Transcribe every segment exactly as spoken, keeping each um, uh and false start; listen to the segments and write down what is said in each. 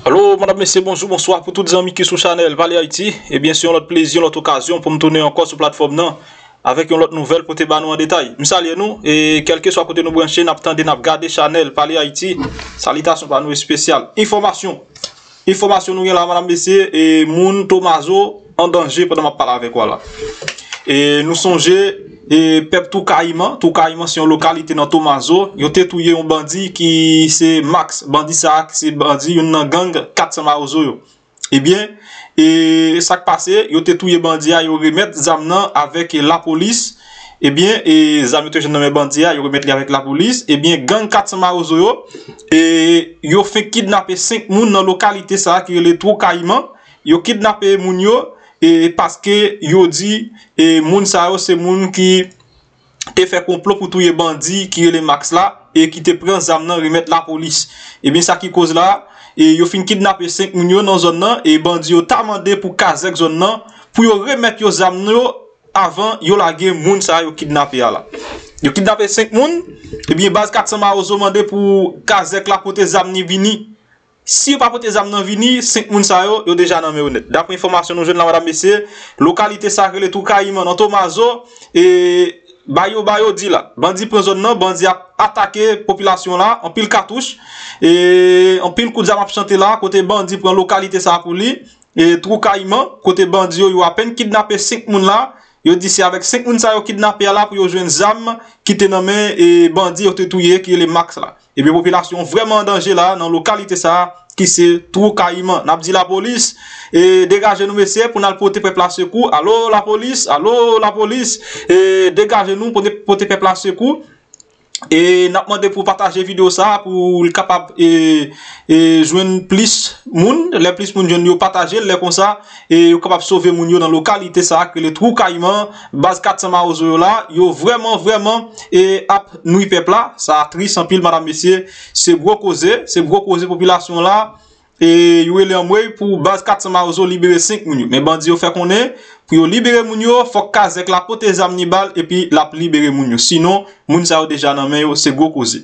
Alo, madanm, mesye, bonjou, bonswa pou tout zanmi ki sou chanèl Pale Ayiti. Ebyen, se yon lòt plezi, yon lòt okazyon pou m tounen ankò sou platfòm nan avèk yon lòt nouvèl pou te ba nou an detay. M salye nou, e kèlkeswa kote nou branche, n ap tande, n ap gade chanèl Pale Ayiti. Salitasyon pa nou espesyal. Enfòmasyon. Enfòmasyon nou gen la, madanm, mesye, e moun Tomazo an danje pandan m ap pale avèk ou a la. E nou sonje, e pèp Twou Kayiman, Twou Kayiman se yon lokalite nan Tomazo, yo te touye yon bandi ki se Max. Bandi sa a, se bandi youn nan gang kat san Mawozo yo. Ebyen, e sa k pase, yo te touye bandi a, yo remèt zam nan avèk lapolis. Ebyen, e zam yo te jwenn nan men bandi a, yo remèt li avèk lapolis. Ebyen, gang kat san Mawozo yo, e yo fenk kidnape senk moun nan lokalite sa a ki rele Twou Kayiman. Yo kidnape moun yo, e paske yo di, e moun sa yo se moun ki te fè konplo pou touye bandi ki rele Max la, e ki te pran zam nan remèt lapolis. Ebyen, sa ki koz la, e yo fin kidnape senk moun yo nan zòn nan, e bandi yo ta mande pou kazèk zòn nan, pou yo remèt yo zam yo avan yo lage moun sa yo kidnape a la. Yo kidnape senk moun, ebyen, baz kat san Mawozo mande pou kazèk la pote zam ni vini. Si yo pa pote zam nan vini, senk moun sa yo, yo deja nan men yo nèt. Daprè enfòmasyon nou jwenn la, madanm, mesye, lokalite sa k rele Twou Kayiman nan Tomazo, e ba yo, ba yo di la. Bandi pran zòn nan, bandi ap atake popilasyon la, anpil katouch, e anpil kout zam ap chante la, kote bandi pran lokalite sa pou li, e Twou Kayiman, kote bandi yo, yo apèn kidnape senk moun la, yo di se avèk senk moun sa yo kidnape a la pou yo jwenn zam ki te nan men, e bandi yo te touye, ki rele Max la. Ebyen, popilasyon vrèman an danje la, nan lokalite sa a, ki se Twou Kayiman. N ap di lapolis, e degaje nou, mesye, pou n al pote pèp la sekou. Alo, lapolis, alo, lapolis, e degaje nou, pote, pote pèp la sekou. E n ap mande pou pataje videyo sa a, pou l kapab, e, e jwenn plis moun. Lè plis moun jwenn, yo pataje l, lè konsa, e yo kapab sove moun yo nan lokalite sa a, ki rele Twou Kayiman, baz kat san Mawozo yo la. Yo vrèman, vrèman, e ap nwi pèp la. Sa tris anpil, madanm, mesye. Se gwo koze, se gwo koze popilasyon la. E yo rele anmwey pou baz kat san Mawozo libere senk moun yo. Men bandi yo fè konnen, pou yo libere moun yo, fòk kazèk la pote zam ni bal, epi l ap libere moun yo. Sinon, moun sa yo deja nan men yo, se gwo koze.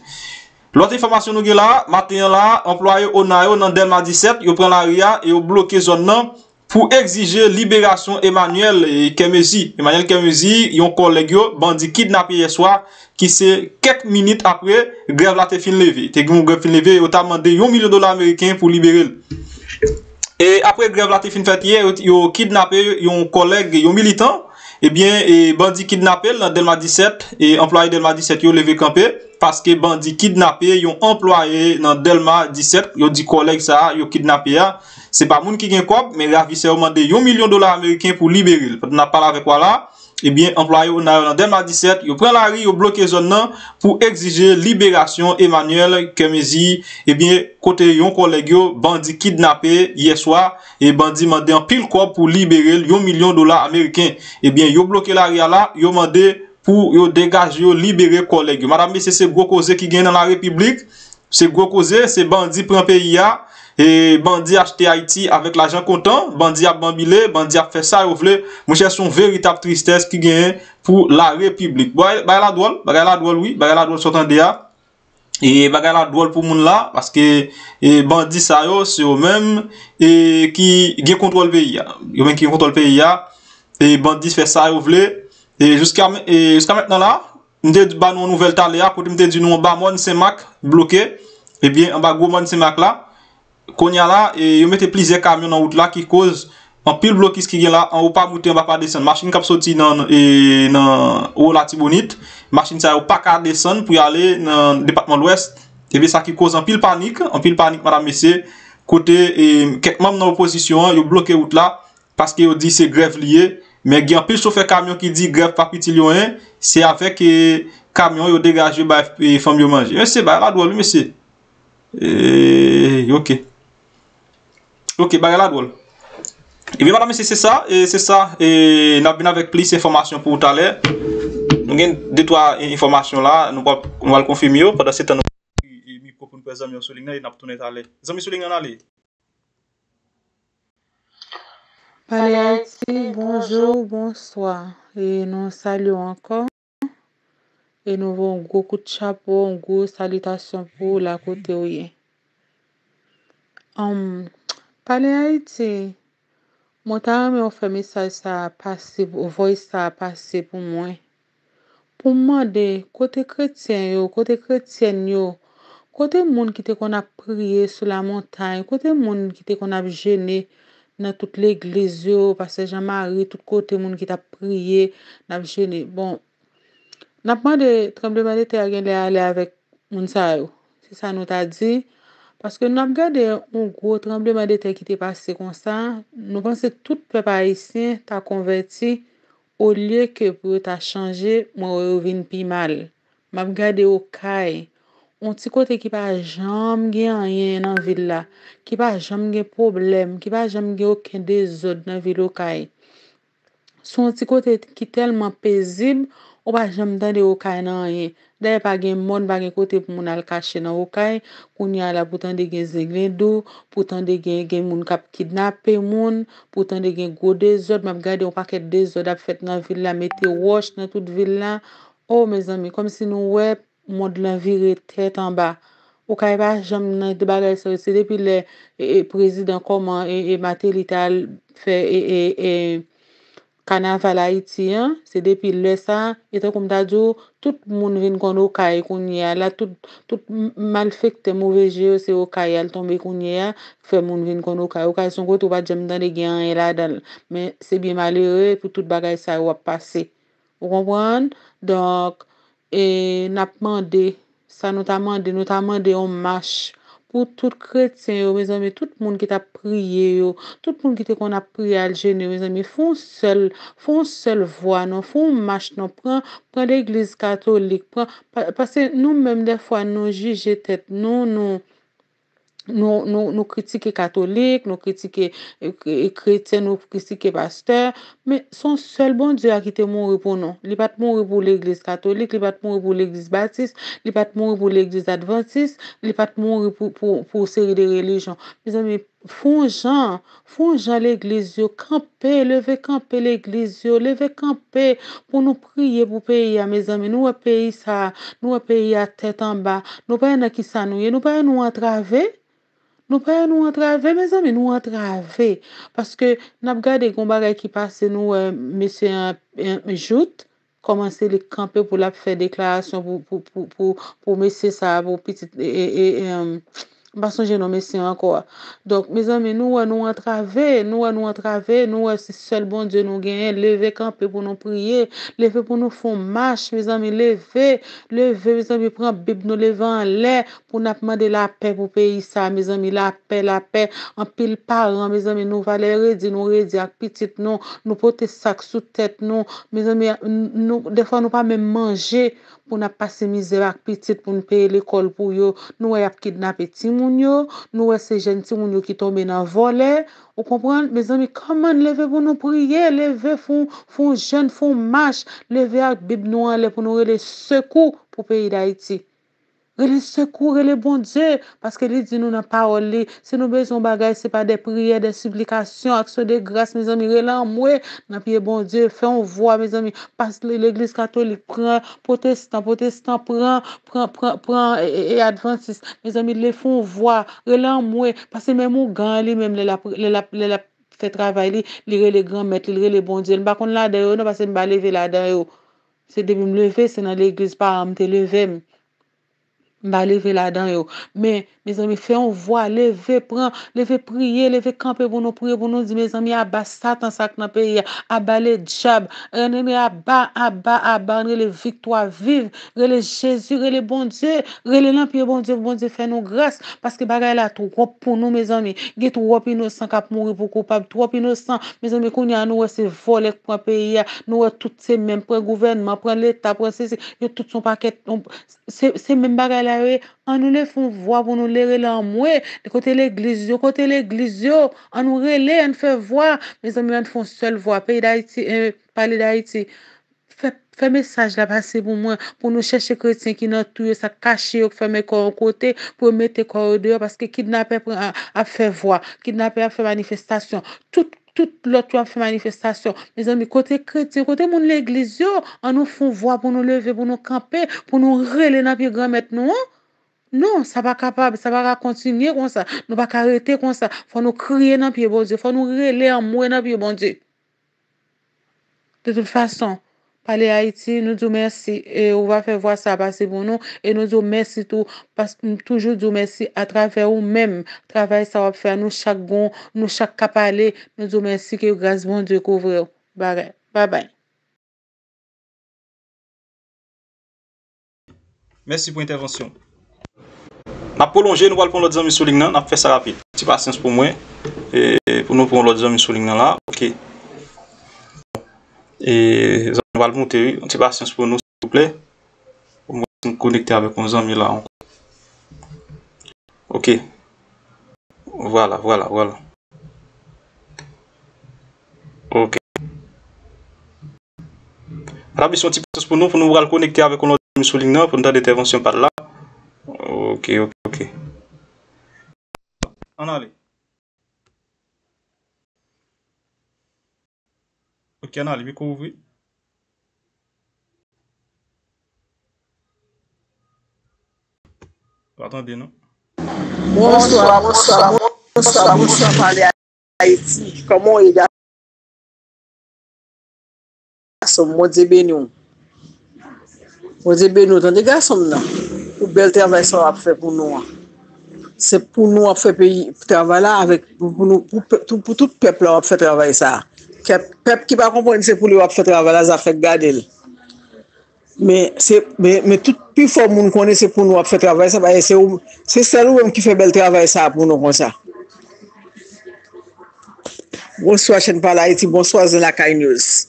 Lòt enfòmasyon nou gen la, maten an la, anplwaye ona yo nan Dèlma disèt, yo pran lari a e yo bloke zòn nan, pou egzije liberasyon Emmanuel, e, Kèmezi. Emmanuel Kèmezi, yon kòlèg yo, bandi kidnape yè swa, ki se kèk minit apre grèv la te fin leve. Te gen yon grèv fin leve, yo ta mande yon milyon dola ameriken pou libere l. E apre grèv la te fin fèt yè, yo, yo kidnape yon kòlèg, yon militan. Ebyen, e, bandi kidnape l nan Dèlma disèt, e anplwaye Dèlma disèt yo leve kanpe, paske bandi kidnape yon anplwaye nan Dèlma disèt, yo di kòlèg sa a, yo kidnape a, se pa moun ki gen kòb, men ravisè yo mande yon milyon dola ameriken pou libere l. Pandan n ap pale avèk ou a la, ebyen, anplwaye ona yo nan Dèlma disèt, yo pran lari, yo bloke zòn nan pou egzije liberasyon Emmanuel Kèmezi, ebyen, kote yon kòlèg yo, bandi kidnape yè swa, e bandi mande anpil kòb pou libere l, yon milyon dola ameriken. Ebyen, yo bloke lari a la, yo mande pou yo degaje yo, libere kòlèg yo. Madanm, mesye, se gwo koze ki gen nan larepiblik. Se gwo koze, se bandi pran peyi a, e bandi achte Ayiti avèk lajan kontan, bandi ap banbile, bandi ap fè sa yo vle. Monchè, se yon veritab tristès ki genyen pou larepiblik. Bagay, bagay la dwòl, bagay la dwòl, wi, bagay la dwòl, sa w tande a. E bagay la dwòl pou moun la, paske, e, bandi sa yo, se yo menm, e, ki gen kontwòl peyi a. Yo menm ki gen kontwòl peyi a, e bandi fè sa yo vle. E jiska, e jiska mentnan la, m te ba nou yon nouvèl talè a, kote m te di nou anba mòn Senmak bloke, ebyen, anba gwo mòn Senmak la, kounye a la, e, yo mete plizyè kamyon nan wout la ki koz anpil blokis ki gen la, anwo pa moute, anba pa desann. Machin k ap soti nan, e, nan Wo Latibonit, machin sa yo pa ka desann pou y ale nan depatman Lwès. Ebyen, sa ki koz anpil panik, anpil panik, madanm, mesye, kote, e, kèk manm nan opozisyon an, yo bloke wout la, paske yo di se grèv li ye. Men gen anpil chofè kamyon ki di grèv p ap itil yo anyen, se avèk, e, kamyon yo degaje yo bay, e, fanm yo manje. Mesye, bagay la dwòl, wi, mesye. E, ok. Ok, bagay la dwòl. Ebyen, madanm, mesye, se sa, e, se sa, e, n ap vin avèk plis enfòmasyon pou ou talè. Nou gen de twa, e, enfòmasyon la, nou pral, nou pral konfime yo. Pandan se tan, nou, e, mikwo pou n pran zanmi yo sou liy nan, e n ap tounen talè. Zanmi sou liy nan, ale. Pale Ayiti, bonjou, bonswa. E nou salye w ankò. E nou voye yon gwo kout chapo, yon gwo salitasyon pou ou la kote w ye. Um, Pale Ayiti, mwen ta renmen w fè mesaj sa a pase, voice sa a pase pou mwen. Pou m mande, kote kretyen yo, kote kretyèn yo, kote moun ki te konn ap priye sou lamontay, kote moun ki te konn ap jene nan tout legliz yo, Pastè Jan Mari, tout kote moun ki t ap priye, n ap jene. Bon, n ap mande tranblemanntè a genlè ale avèk moun sa yo. Se sa nou ta di. Paske n ap gade yon gwo tranblemanntè ki te pase konsa, nou panse tout pèp ayisyen ta konvèti olye ke pou yo ta chanje, mwen wè yo vin pi mal. M ap gade Okay, yon ti kote ki pa janm gen anyen nan vil la, ki pa janm gen pwoblèm, ki pa janm gen okenn dezòd nan vil Okay. Se yon ti kote ki tèlman pezib, ou pa janm tande Okay nan anyen. Dayè, pa gen mòn, pa gen kote pou moun al kache nan Okay. Kounye a la, pou tande gen zenglendou, pou tande gen, gen moun k ap kidnape moun, pou tande gen gwo dezòd. M ap gade yon pakèt dezòd ap fèt nan vil la, mete wòch nan tout vil la. O, mezanmi, kòmsi nou wè mond lan vire tèt anba. Okay pa janm nan de bagay sa yo. Se depi lè e, e, prezidan kòman e, e Martelly t al fè e, e, e, kanaval Ayiti an, se depi lè sa a, e tankou m ta di w, tout moun vin konn Okay kounye a la, tout, tout m- malfektè move je yo, se Okay y al tonbe kounye a, k fè moun vin konn Okay. Okay se yon kote ou pa t janm tande gen anyen ladan l, men se byen malere pou tout bagay sa yo ap pase. Ou konprann? Donk, e n ap mande, sa nou ta mande, nou ta mande yon mach pou tout kretyen yo, mezanmi, tout moun ki t ap priye yo, tout moun ki te konn ap priye al jene yo, mezanmi, fè yon sèl, fè yon sèl vwa non, fè yon mach non, pran, pran legliz katolik, pran, pa- paske nou menm dèfwa nou jije tèt nou, nou, nou, nou, nou kritike katolik, nou kritike e, e, kretyen, nou kritike pastè, men se yon sèl Bondye a ki te mouri pou nou. Li pa t mouri pou legliz katolik, li pa t mouri pou legliz batis, li pa t mouri pou legliz advantis, li pa t mouri pou, pou, pou seri de relijyon. Mezanmi, fè yon jan, fè yon jan legliz yo kanpe, leve kanpe legliz yo, leve kanpe pou nou priye pou peyi a, mezanmi. Nou wè peyi sa, nou wè peyi a tèt anba. Nou pa wè nan kisa nou ye, nou pa wè nou antrave. Nou pa wè nou antrave, mezanmi, nou antrave. Paske n ap gade gon bagay ki pase, nou wè mesye an, en, Jouthe, kòmanse li kanpe pou l ap fè deklarasyon pou, pou, pou, pou, pou mesye sa a, pou pitit, e, e, e, em, m pa sonje non mesye an ankò a. Donk, mezanmi, nou wè nou antrave, nou wè nou antrave, nou wè se sèl Bondye nou genyen, leve kanpe pou nou priye, leve pou nou fè yon mach, mezanmi, leve, leve, mezanmi, pran Bib nou, leve anlè, pou n ap mande lapè pou peyi sa, mezanmi, lapè, lapè. Anpil paran, mezanmi, nou valè redi, nou redi ak pitit nou, nou pote sak sou tèt nou, mezanmi, n- nou, dèfwa nou pa menm manje pou n ap pase mizè ak pitit pou n peye lekòl pou yo. Nou wè y ap kidnape timoun yo, nou wè se jèn timoun yo ki tonbe nan vòlè. Ou konprann? Mezanmi, kòman n leve pou nou priye, leve fè yon, fè yon jèn, fè yon mach, leve ak Bib nou anlè pou nou rele sekou pou peyi Dayiti. Rele sekou, rele Bondye, paske li di nou nan pawòl li, si nou bezwen yon bagay, se pa de priyè, de siplikasyon, aksyon de gras, mezanmi, rele anmwe nan pye Bondye, fè yon vwa, mezanmi, pas legliz katolik, pran pwotestan, pwotestan, pran, pran, pran, e, e, e advantis, mezanmi, le fè yon vwa, rele anmwe, paske menm ougan an li menm, lè l ap, lè l ap, lè l ap fè travay li, li rele granmèt li, li rele Bondye, li pa konn ladan yo, non, paske m pa leve ladan yo. Se depi m leve, se nan legliz paran m te leve m. M pa leve ladan yo. Men, mezanmi, fè yon vwa, leve, pran, leve priye, leve kanpe pou nou priye, pou nou di, mezanmi, aba Satan sa k nan peyi a, aba ledyab, ann rele aba, aba, aba, ann rele viktwa viv, rele Jezi, rele Bondye, rele nan pye Bondye, pou Bondye fè nou gras, paske bagay la twòp pou nou, mezanmi. Gen twòp inosan k ap mouri pou koupab, twòp inosan. Mezanmi, kounye a nou wè se vòlè k pran peyi a, nou wè tout se menm, pran gouvènman, pran leta, pran sesi, yo tout se yon pakèt, yon, se, se menm bagay la yo ye. Ann nou leve yon vwa pou nou lere l anmwe. Kote legliz yo, kote legliz yo? Ann nou rele, ann fè vwa. Mezanmi, ann fè yon sèl vwa. Peyi Dayiti, eh, pale Dayiti. Fè, fè mesaj la pase pou mwen, pou nou chèche kretyen ki nan twou yo, sa k kache yo, k fèmen kò yon kote, pou yo mete kò yo deyò, paske kidnapè pran, a- ap fè vwa, kidnapè ap fè manifestasyon. Tout, tout lòt yo ap fè manifestasyon. Mezanmi, kote kretyen, kote moun legliz yo? Ann nou fè yon vwa pou nou leve, pou nou kanpe, pou nou rele nan pye Granmèt nou an. Non, sa pa kapab, sa pa ka kontinye konsa. Nou pa ka rete konsa. Fò nou kriye nan pye Bondye, fò nou rele anmwe nan pye Bondye. De tout fason, Pale Ayiti, nou di w mèsi, e ou va fè vwa sa pase pou nou, e nou di w mèsi tou, pas, m toujou di w mèsi atravè ou menm, travay sa w ap fè a, nou chak gon, nou chak ka pale, nou di w mèsi, ke gras Bondye kouvri w. Bagay, babay. Mèsi pou entèvansyon w. N ap pwolonje, nou pral pran lòt zanmi sou liy nan, n ap fè sa rapid. Ti pasyans pou mwen, e, pou nou pran lòt zanmi sou liy nan la. Oke. E, zanmi nou pral moute, wi. Yon ti pasyans pou nou, silvouplè. Pou mwen konekte avèk yon zanmi la ankò. Oke. Vwala, vwala, vwala. Oke. Rabis, yon ti pasyans pou nou, pou nou pral konekte avèk yon lòt moun sou liy nan, pou nou tande entèvansyon pa l la. Oke, oke, oke. Ann ale. Oke, ann ale, mikwo ouvri. Pa tande, non? Bonswa, bonswa, bonswa, bonswa, pale Ayiti. Kòman w ye, gason m? Bondye beni w. Bondye beni w, tande gason m nan. Pou bèl travay sa w ap fè pou nou an. Se pou nou w ap fè peyi, travay la avèk, pou, pou, nou, pou, pou, pou tout pèp la w ap fè travay sa. Kèt, pèp ki pa konprann se pou li w ap fè travay la, zafè k gade l. Men, se, men, men tout pifò moun konnen se pou nou w ap fè travay sa, paske se ou, se sèl ou menm ki fè bèl travay sa pou nou konsa. Bonswa, Chèn Pale Ayiti, bonswa, Zen Lakay News.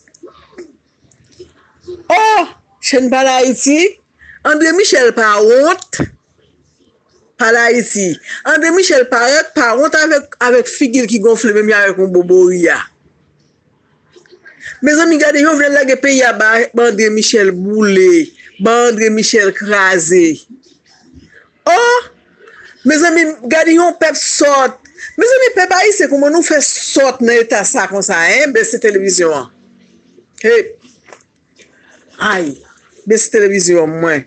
Oh! Chèn Pale Ayiti, André Michel pa wont? Pale Ayiti, André Michel parèt pa wont avèk, avèk figi l ki gonfle menm jan avèk yon bobori a. Mezanmi, gade Jovenel lage peyi a ba, ba André Michel boule, ba André Michel kraze. Oh! Mezanmi, gade yon pèp sòt. Mezanmi, pèp ayisyen, kòman nou fè sòt nan eta sa konsa, en? Bese televizyon an. Hey! Ay, bese televizyon an mwen.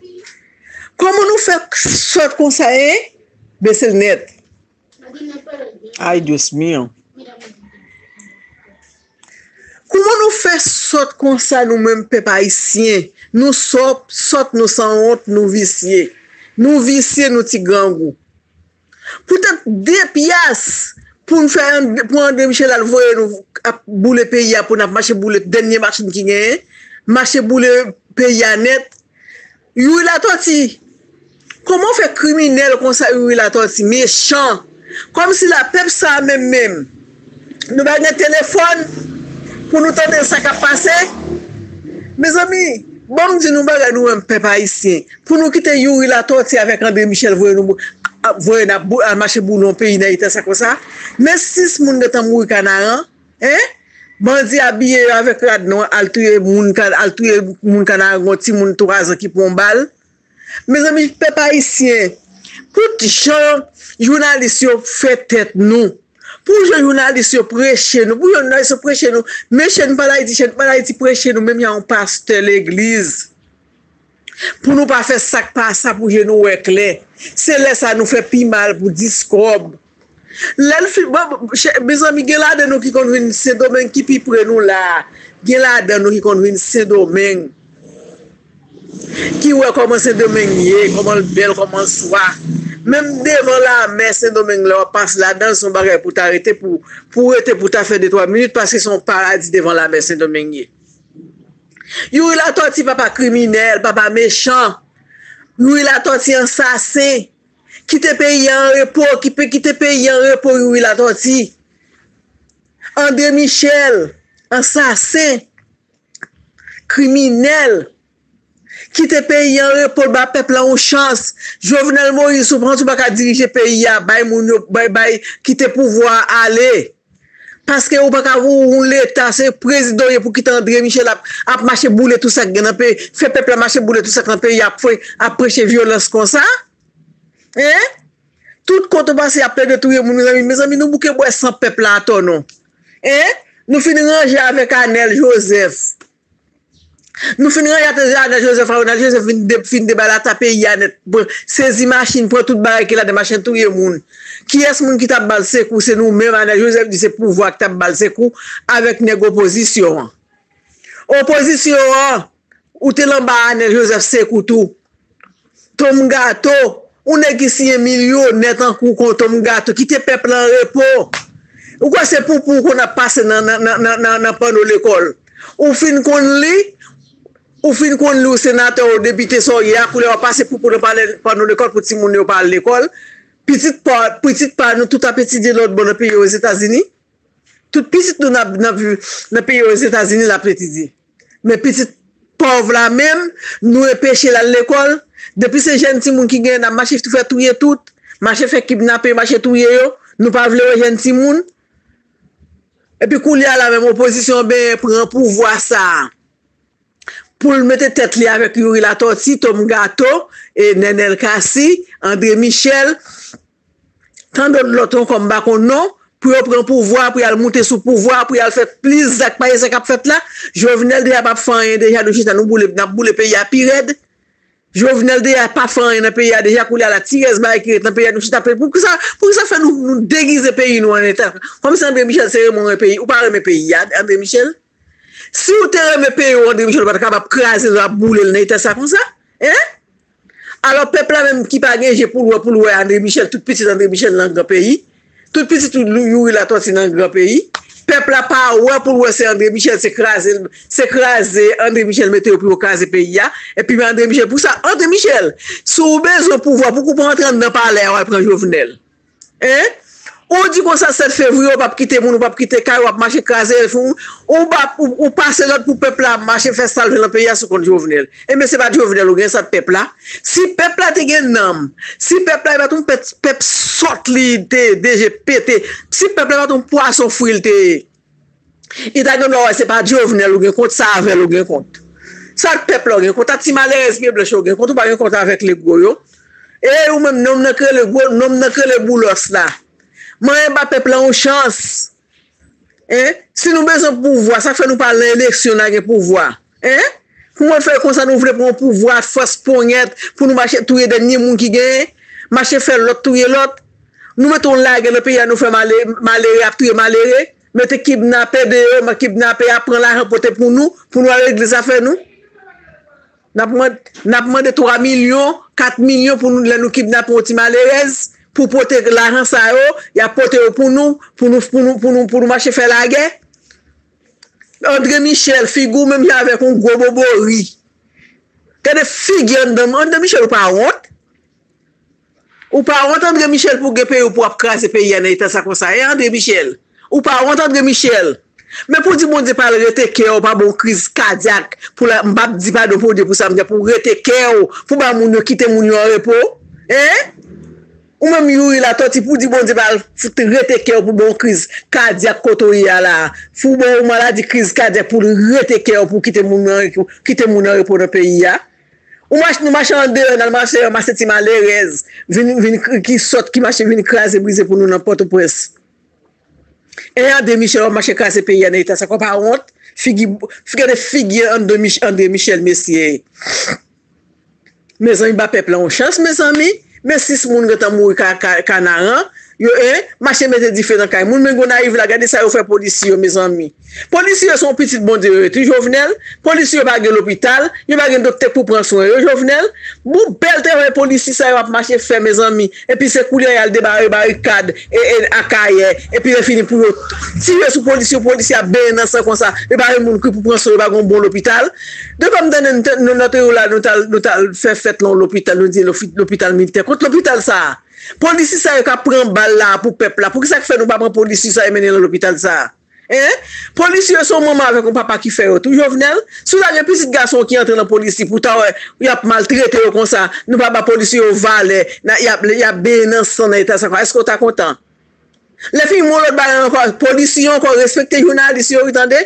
Kòman nou fè sòt konsa, en? Bese l nèt. Ay, Dios mío. Kòman nou fè sòt konsa nou menm pèp ayisyen? Nou sòt, sòt, nou sanwont, nou visye. Nou visye, nou ti grangou. Poutèt de pyas pou n fè, pou André Michel al voye nou ap boule peyi a, pou n ap mache boule dènye machin ki genyen, mache boule peyi a nèt. Youri Latòti, kòman w fè kriminèl konsa Youri Latòti, mechan, kòmsi la pèp sa a menm menm, nou pa gen telefòn pou nou tande sa k ap pase? Mezanmi, ban m di nou bagay nou menm pèp ayisyen, pou nou kite Youri Latòti avèk André Michel voye nou, voye n ap al mache boule yon peyi nan eta sa konsa. Men sis moun gentan mouri Kanaran, en? Bandi abiye yo avèk rad nwa al touye moun, al touye moun Kanaran, yon timoun twazan ki pran yon bal. Mezanmi, pèp ayisyen, pou jan jounalis yo fè tèt nou, pou jan jounalis yo preche nou, pou jan jounalis yo preche nou, men Chèn Pale Ayiti, Chèn Pale Ayiti preche nou menm jan yon pastè legliz. Pou nou pa fè sa k pa sa pou je nou wè klè. Se lè sa nou fè pi mal pou dis kòb. Lè l fin, bon, mezanmi, gen ladan nou ki konn vin Sendomeng ki pi pre nou la a. Gen ladan nou ki konn vin Sendomeng. Ki wè kòman Sendomeng ye, kòman l bèl, kòman l swa. Menm devan lamè Sendomeng lè w ap pase ladan l, se yon bagay pou w ta rete, pou, pou w rete pou w ta fè de twa minit, paske se yon paradi devan lamè Sendomeng ye. Youri Latòti papa kriminèl, papa mechan. Youri Latòti ansasen. Kite peyi a an repo, kite peyi a an repo Youri Latòti. André Michel, ansasen, kriminèl. Kite peyi a an repo, ba pèp la yon chans. Jovenel Moïse, ou panse ou pa ka dirije peyi a, bay moun yo, bay, bay, kite pouvwa a ale. Paske ou pa ka voye yon leta, se prezidan w ye pou kite André Michel ap, ap mache boule tout sa k gen nan peyi, fè pèp la mache boule tout sa k nan peyi, ap, ap preche vyolans konsa? En? Tout kote w pase y ap plede touye moun, mezanmi, mezanmi, nou bouke bwè san pèp la atò nou. En? Nou fin ranje avèk Anèl Jozèf. Nou fin ranje atè Arnel Joseph, Arnel Joseph fin, de, fin debalata peyi a nèt. Pran, sezi machin, pran tout bagay ki ladan machin, touye moun. Kiyès moun ki t ap ba l sekou? Se nou menm. Arnel Joseph di se pouvwa ki t ap ba l sekou avèk nèg opozisyon an. Opozisyon an, ou te l anba Arnel Joseph sekou tou. Tom Gato, yon nèg ki siyen milyonè tankou kon Tom Gato, kite pèp la an repo. Ou kwè se poupou w konn ap pase nan, nan, nan, nan, nan, nan panno lekòl? Ou fin konn li, ou fin konn li, ou senatè, ou depite, sa w ye a, koulè w ap pase poupou nan pale, panno lekòl pou timoun yo pa al lekòl. Pitit pa, pitit pa nou tout ap etidye lòt bò nan peyi Ozetazini. Tout pitit nou nan, nan, nan peyi Ozetazini l ap etidye. Men pitit pòv la menm, nou enpeche l al lekòl. Depi se jèn timoun ki genyen, n ap mache tou fè touye tout. Mache fè kidnape, mache touye yo. Nou pa vle wè jèn timoun. Epi koulye a la menm, opozisyon an benyen pran pouvwa sa a. Pou l mete tèt li avèk Youri Latòti, Tom Gato, e Nènèl Cassy, André Michel, tann lòt lòt ankò m pa konn non, pou yo pran pouvwa, pou y al moute sou pouvwa, pou y al fè plis zak parèy sa k ap fèt la. Jovenel deja p ap fè anyen deja, nou chita nou boule, n ap boule peyi a pi rèd. Jovenel deja pa fè anyen nan peyi a deja, koulye a la ti rès bagay ki ret nan peyi a, nou chita ap fè. Poukisa, poukisa fè nou, nou degize peyi nou an eta? Kòmsi André Michel se renmen yon peyi, ou pa renmen peyi a, André Michel? Si w te renmen peyi w, André Michel, ou pa t kapab kraze l, ap boule l nan eta sa konsa? Hein? Alò, pèp la menm ki pa gen je pou l wè, pou l wè André Michel, tout pitit André Michel nan gran peyi, tout pitit Youri Latòti nan gran peyi, pèp la pa wè pou l wè se André Michel, se kraze l, se kraze André Michel mete yo pou yo kraze peyi a, epi men André Michel, pou sa, André Michel, si w bezwen pouvwa, pou w pa antre anndan palè a, w al pran Jovenel. Hein? Ou di konsa sèt fevriye, ou p ap kite moun, ou p ap kite kay, w ap mache kraze, ou, ou, ba, ou, ou pase lòd pou pèp la mache fè sa l vle nan peyi a sou kont Jovenel. Enben, se pa t Jovenel ou gen, sa t pèp la. Si pèp la te gen nanm, si pèp la pa t yon pèp, pèp sòt li te deje pete, si pèp la pa t yon pwason fri l te ye, li ta gen dwa wè se pa Jovenel ou gen kont, se avè l ou gen kont. Sa t pèp la ou gen kont, a ti malerèz pye blanch yo gen kont, ou pa gen kont avèk legwo yo. E ou menm, nonm nan k rele gwo, nonm nan k rele Boulos la. Manyen ba pèp la yon chans. Hein? Si nou bezwen pouvwa, sa k fè nou pa al nan eleksyon, n a gen pouvwa. Hein? Pou mwen fè konsa, nou vle pran pouvwa, fòs ponyèt, pou nou mache touye dènye moun ki genyen, mache fè lòt touye lòt. Nou mete yon lagè nan peyi a, nou fè male-, malere ap touye malere, mete kidnapè deyò, men kidnapè a pran lajan pote pou nou, pou nou al regle zafè nou. N ap mande, n ap mande twa milyon, kat milyon pou nou, lè nou kidnape yon ti malerèz, pou pote lajan sa yo, y ap pote yo pou nou, pou nou, pou nou, pou nou, pou nou mache fè lagè. André Michel, figi w menm jan avèk yon gwo bobo ri. Gade figi André, André Michel, ou pa wont? Ou pa wont, André Michel, pou gen peyi w pou w ap kraze peyi a nan eta sa konsa? E André Michel, ou pa wont, André Michel? Men pou di Bondye pa al rete kè w, pa ba w kriz kadyak, pou la, m p ap di padon Bondye pou sa, m di pou rete kè w, pou ba moun yo, kite moun yo an repo. Hein? Ou menm Youri Latòti, pou di Bondye pa al fout rete kè w, pou ba w kriz kadyak kote w ye a la. Pou ba w maladi kriz kadyak, pou l rete kè w, pou kite moun yo an, kite moun an repo nan peyi a. Ou mach-, nou mache andeyò, n al mache ranmase ti malerèz, vin, vin k-, ki sòt, ki mache vin kraze brize pou nou nan Pòtoprens. E André Michel, w ap mache kraze peyi a nan eta sa, w pa wont? Figi, gade figi André Mich-, André Michel, mesye. Mezanmi, ba pèp la yon chans, mezanmi. Men sis moun gentan mouri ka, ka, Kanaran. Yo, hein, mache mete dife nan kay moun. Men Gonayiv la, gade sa yo fè polisye yo, mezanmi. Polisye yo se yon pitit Bondye yo ye tou, Jovenel. Polisye yo pa gen lopital, yo pa gen doktè pou pran swen yo, Jovenel. Bon, bèl travay polisye sa yo ap mache fè, mezanmi. Epi se koulye a y al debare barikad, e, e, Akayè. Epi lè fini pou yo tire sou polisye, polisye ap benyen nan san konsa. Yo pa gen moun ki pou pran swen, yo pa gen yon bon lopital. Depi m tande nou, nou, nan trio la, nou t al, nou t al fè fèt nan yon lopital, nou di lopi-, lopital militè. Kot lopital sa a? Polisye sa yo k ap pran bal la pou pèp la. Poukisa k fè nou pa pran polisye sa yo mennen nan lopital sa a? Hein? Polisye yo se yon manman avèk yon papa ki fè yo tou, Jovenel. Si w ta gen pitit gason w ki antre nan polis, pou w ta wè y ap maltrete yo konsa, nou pa ba polisye yo valè, na, y ap, y ap benyen nan san nan eta sa, èske w ta kontan? Lè fini, yon lòt bagay ankò, polisye yo ankò respekte jounalis yo, wi, tande.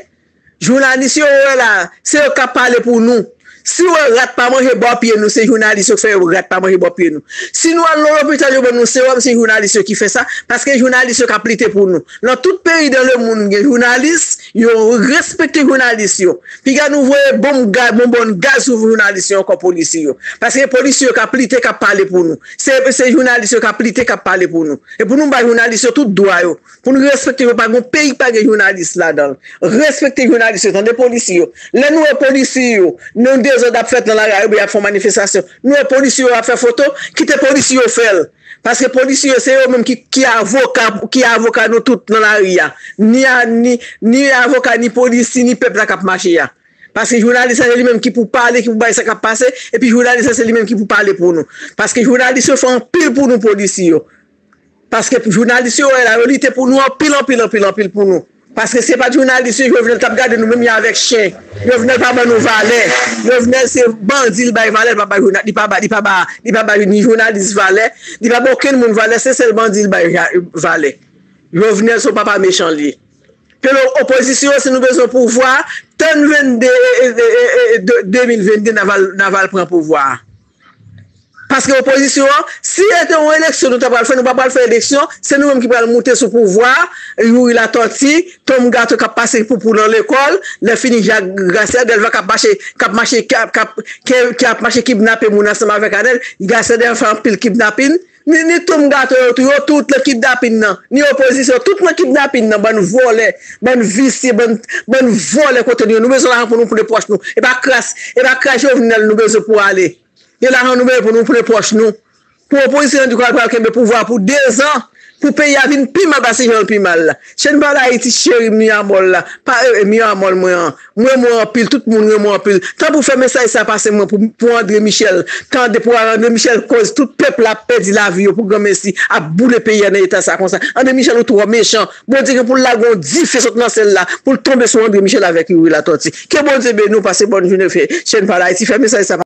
Jounalis yo, wè la, se yo k ap pale pou nou. Si w wè rat pa manje bò pye nou, se jounalis yo k fè rat pa manje bò pye nou. Si nou al nan lopital, yo ban nou sewòm, se jounalis yo ki fè sa, paske jounalis yo k ap lite pou nou. Nan tout peyi dans le monde, gen jounalis, Yo respekte jounalis yo. Piga nou voye bonm gaz, bonbòn gaz sou jounalis yo ankò, polisye yo. Paske polisye yo k ap lite, k ap pale pou nou. Se, se jounalis yo k ap lite, k ap pale pou nou. E pou nou bay jounalis yo tout dwa yo. Pou nou respekte yo, pa gen peyi k pa gen jounalis ladan l. Respekte jounalis yo, tande polisye yo. Lè nou wè polisye yo, nan dezòd ap fèt nan lari a, oubyen y ap fè yon manifestasyon, nou wè polisye yo ap fè foto, kite polisye yo fè l. Paske polisye yo, se yo menm ki, ki avoka, ki avoka nou tout nan lari a. Ni, a, ni, ni avoka, ni polisye, ni pèp la k ap mache a. Paske jounalis la, se li menm ki pou pale, ki pou bay sa k ap pase, epi jounalis la, se li menm ki pou pale pou nou. Paske jounalis yo fè anpil pou nou, polisye yo. Paske jounalis yo wè la, yo lite pou nou anpil, anpil, anpil, anpil pou nou. Paske se pa t jounalis yo, Jovenel t ap gade nou menm jan avèk chen. Jovenel pa ban nou valè. Jovenel se bandi l bay valè, li pa ba jouna-, li pa ba, li pa ba, li pa ba ni jounalis valè, li pa ba okenn moun valè, se sèl bandi l bay ja-, valè. Jovenel se yon papa mechan li ye. Ke l opozisyon, si nou bezwen pouvwa, tann vennde, e, e, e, e, e, de, de mil vennde, n a va, n a va pran pouvwa a. Paske opozisyon an, si se te yon eleksyon nou ta pral fè, nou pa pral fè eleksyon, se nou menm ki pral moute sou pouvwa a, Youri Latòti, Tom Gato k ap pase poupou nan lekòl, lè fini Jak Grasya Dèlva k ap mache, k ap mache, k ap, k ap, k, k ap mache kidnape moun ansanm avèk Anèl, Grasya Dèlva fè anpil kidnapin, ni, ni Tom Gato yo tou, yo tout nan kidnapin nan, ni opozisyon, tout nan kidnapin nan, bann vòlè, bann visye, bann, bann vòlè kote nou ye, nou bezwen lajan pou nou plen pòch nou, e pa kras, e pa kras Jovenel nou bezwen pou ale. E lajan nou bezwen pou nou plen pòch nou. Pou opozisyon an di pral, pral kenbe pouvwa pou dezan, pou peyi a vin pi mal pase jan l pi mal la. Chaîne Parler Haïti cheri m, mi amor la, pa, e, e, mi amor mwen an. M renmen w anpil, tout moun renmen w anpil. Tan pou fè mesaj sa pase mwen pou, pou André Michel. Tande pou André Michel koz tout pèp la ap pèdi lavi yo pou granmesi ap boule peyi a nan eta sa konsa. André Michel ou twò mechan. Bondye gen pou l lage yon dife sot nan syèl la pou l tonbe sou André Michel avèk Youri Latòti. Ke Bondye beni w, pase bòn jounen, fè Chaîne Parler Haïti, fè mesaj sa.